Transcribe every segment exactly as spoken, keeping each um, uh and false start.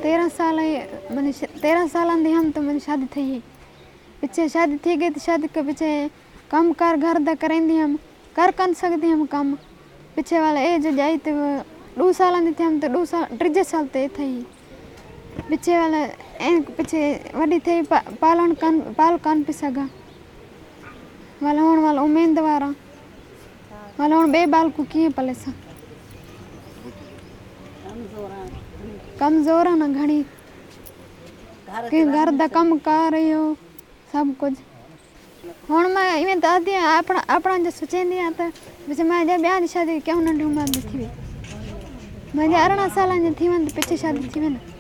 تیرہ سال، من تیرہ سال آندی ہم تو من شادی تھئی ہے۔ پچھے شادی تھی گئی تو شادی کے پچھے کم کار گھر دا کریندی ہم، کر کن سکدی ہم کم۔ پچھے والا اے جو جائی تے ݙو سال آندی تھی ہم تو ݙو سال، ٹریجے سال تے تھئی۔ پچھے والا ایں پچھے وݙی تھئی پا-، پالݨ کن، پال کن پی سڳا۔ ول ہݨ ول امیدوار ہاں۔ ول ہݨ ٻئے ٻال کوں کیئیں پلیساں؟ کمزور ہاں نا گھݨی۔ کہ گھر دا کم کار رہی ہو، سب کجھ۔ ہݨ میں ایویں تاں آہدی ہاں، اپݨا، اپݨا جو سوچیندی ہاں تاں وچ میں جے ٻیاں دی شادی کیوں ننڈی عمر دی تھی وی۔ میں جے ارڑھاں سالاں دی تھی ونڄ تاں پچھے شادی تھی ویندے۔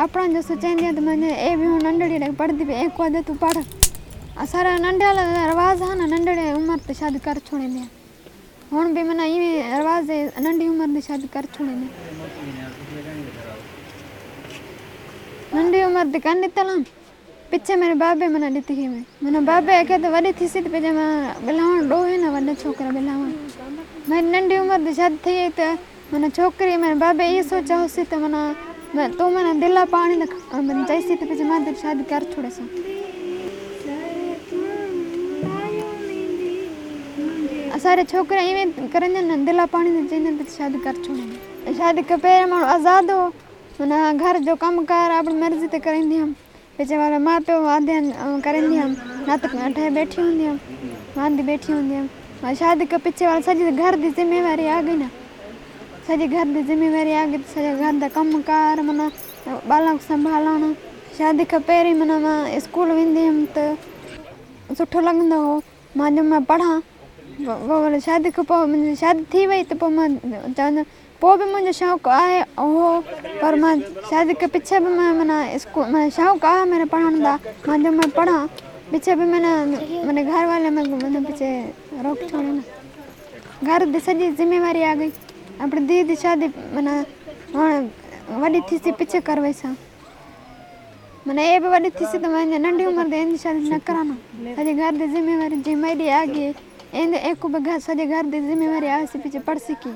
اپݨا جو سوچیندی ہاں تاں میں اے وی ہݨ ننڈڑی ݙے پڑھدی پئی، اے کوں آہدے توں پڑھ۔ اساݙا ننڈے والا رواج ہا نا، ننڈڑے عمر تے شادی کر چھوڑیندے ہن۔ ہݨ وی من ایویں رواج ہے، ننڈی عمر دی شادی کر چھوڑیندے۔ ننڈی عمر دی کر ݙتے لم۔ پچھے میݙے بابے من ݙتی ہئی میں۔ من بابے آکھیا تاں وݙی تھیسی تاں پچھے میں ٻلہاوݨ ݙو ہے نا، وݙا چھوکرا ٻلہاوݨ۔ میݙی ننڈی عمر دی شادی تھئی ہئی تاں من چھوکری، میݙے بابے اے سوچا ہوسی تاں من، میں، توں من دلا پاݨی دا، من چاہیسی تاں پچھے میں تیݙی شادی کر چھوڑیساں۔ اساݙے چھوکرے ایویں کریندن نا، دلا پاݨی دے چیندن تے شادی کر چھوڑیندن۔ شادی کے پہرے ماݨو آزاد ہو، من گھر جو کم کار اپݨی مرضی تے کریندی ہم۔ پچھے والے ماء پیو آہدن، کریندی ہم، نہ تاں ٹھہے ٻیٹھی ہوندی ہم، واندی ٻیٹھی ہوندی ہم۔ شادی کے پچھے والے سڄے گھر دی ذمہ واری آ ڳئی نا۔ سڄے گھر دی ذمہ واری آ ڳئی، سڄا گھر دا کم کار، من ٻالاں کوں سنبھالݨ۔ شادی کھا پہریں من میں اسکول ویندی ہم تے سٹھو لڳندو ہو، میں جو میں پڑھاں۔ وہ، وہ شادی کھا پو، منجی شادی تھی وئی تے پو میں چاہندی، پو بھی منجو شوق آہے ہو، پر میں شادی کے پچھے بھی میں، من اسکول، میں شوق آہے میرے پڑھݨ دا، میں جو میں پڑھاں، پچھے بھی میں، میرے گھر والے میں، میں پچھے روک چھوڑے نا۔ گھر دی سڄی ذمہ واری آ ڳئی۔ اپݨی دھی دی شادی، من، ہݨ وݙی تھیسی پچھے کر ویساں۔ من، اے بھی وݙی تھیسی تاں میں ننڈی عمر دے ایندی شادی نہ کراں نا۔ سڄے گھر دی ذمہ واری جے میݙی آ ڳئی، ایندے ایکوں بھی گھر، سڄے گھر دی ذمہ واری آ ویسی، پچھے پڑھسی کی۔